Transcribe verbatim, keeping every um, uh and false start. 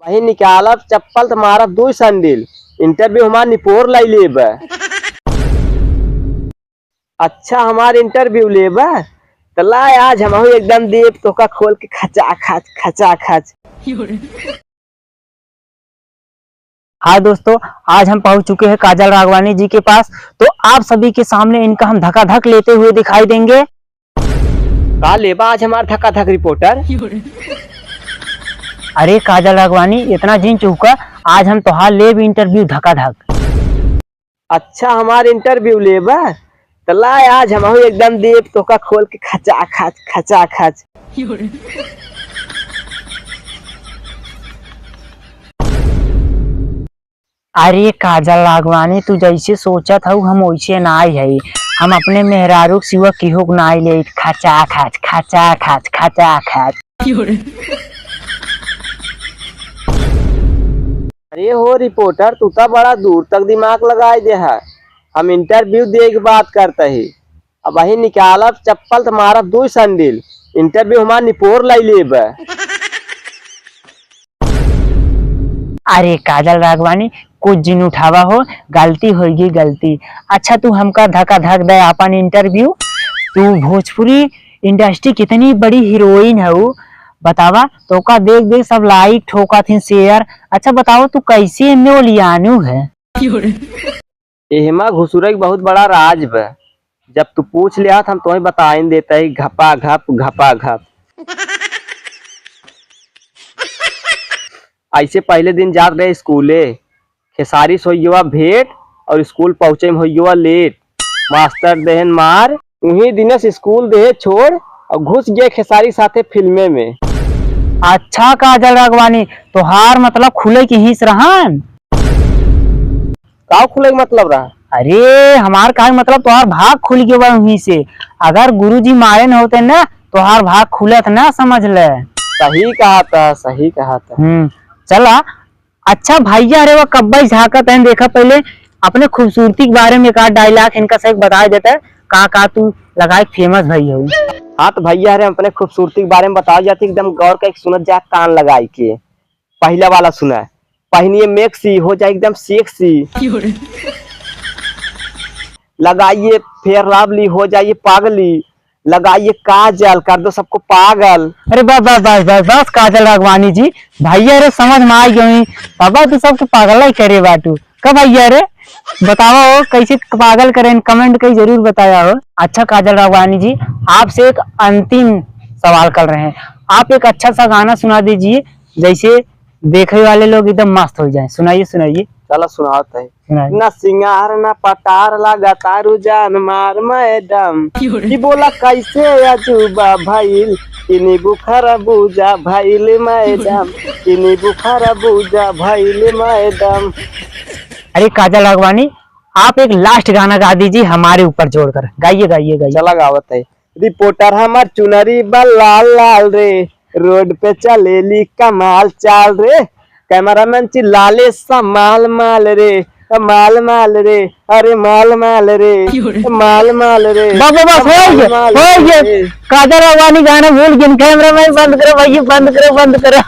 अही निकालब चप्पल त मारब दुई संडिल, interview हमार निपोर लाई लेब। अच्छा हमार interview लेब, त ला आज हमहू एकदम देब तोका खोल के खचा खच, खचा खच। हाँ दोस्तों, आज हम पहुंच चुके हैं काजल राघवानी जी के पास। तो आप सभी के सामने इनका हम धकाधक लेते हुए दिखाई देंगे। का लेबा आज हमार धकाधक reporter? अरे काजल राघवानी, इतना जिन चुका, आज हम तोहार लेब interview धकाधक। अच्छा हमार interview लेबा, त ला आज हमहू एकदम देब तोका खोल के खचा खच, खचा खच। अरे काजल राघवानी, तू जैसे सोचत हऊ हम वैसे नाई है। हम अपने मेहरारू के सिवा केहू के नाई लेत। खचा खच, खचा खच, खचा खच। अरे हो reporter, तू त बड़ा दूर तक दिमाग लगाए दे है। हम interview दे के बात करत ही। अबही निकालब चप्पल त मारब दुई संडिल, interview हमार निपोर लाई लेब। अरे काजल राघवानी, कुछ जिन उठावा हो, गलती होइगी गलती। अच्छा तू हमका धकाधक दे आपन interview। तू भोजपुरी industry कितनी बड़ी heroine हऊ, बतावा, तोका देख देख सब like ठोकत हिन, share। अच्छा बताओ तू कैसे एमे ओलियानू है? एहमा घुसुरे के बहुत बड़ा राज बा। जब तू पूछ लिया त हम तोहे बताइन देत ही घपा घप, घपा घप। ऐसे पहले दिन जात रहे स्कूले, खेसारी से होइगवा भेंट और स्कूल पहुँचे में होइगवा late। मास्टर देहन मार। उही दिने से स्कूल देहे छोड़ और घुस गए खेसारी साथे फिल्मे में। अच्छा काजल राघवानी, तोहार मतलब खुले के हिस रहन? का खुले के मतलब रहा? अरे हमार कहे के मतलब तोहार भाग खुल गए बा उहीं से। अगर गुरुजी मारे न होते ना, तोहार भाग खुलत ना, समझ ले। सही कहा था, सही कहा था। हम्म, चला। अच्छा भैया रे, वो कब्बे झाँकत हैं, देखा पहले अपने खूबसूरती के बारे में एक आध dialogue इनका से एक बताए देते, का का तू लगाए famous भई हो। हाँ तो भैया रे, अपने खूबसूरती के बारे में बताओ जाती, एकदम गौर का एक सुनत जा कान लगाई के। पहला वाला सुना, पहनिए maxi हो जाए एकदम sexy, लगाइए Fair Lovely हो जाइए पागली, लगाइए काजल कर दो सबको पागल। अरे बस बस बस बस बस काजल राघवानी जी, भैया रे समझ में आ गई। बाबा तू सबके पागल ही करे बाटू का भैया रे? बतावा हो कैसे पागल करें, comment कई जरूर बताया हो। अच्छा काजल राघवानी जी, आपसे एक अंतिम सवाल कर रहे हैं, आप एक अच्छा सा गाना सुना दीजिए, जैसे देखे वाले लोग एकदम मस्त हो जाएं। सुनाइए, सुनाइए। चलो सुनावत है। सुनाइए। ना सिंगार ना पटार लगा तारू जान मार मैडम। क्यों रे? कि बोला कैसे अजूबा भइल, कि नींबू खरबूजा भइल मैडम, कि नींबू खरबूजा भइल मैडम। अरे काजल राघवानी, आप एक last गाना गा दीजिए हमारे ऊपर जोड़कर। गाइए, गाइए, गाइए। चला गावत है। Reporter हमार चुनरी बा लाल लाल रे, road पे चलेली कमाल चाल रे। Cameraman चिल्लाले सा माल माल रे, माल माल रे, अरे माल माल रे, माल माल रे, बस, बस, बस, हो गया, माल हो गया। रे। काजल राघवानी गाना भूल गए, cameraman बंद करो भैया, बंद करो, बंद करो।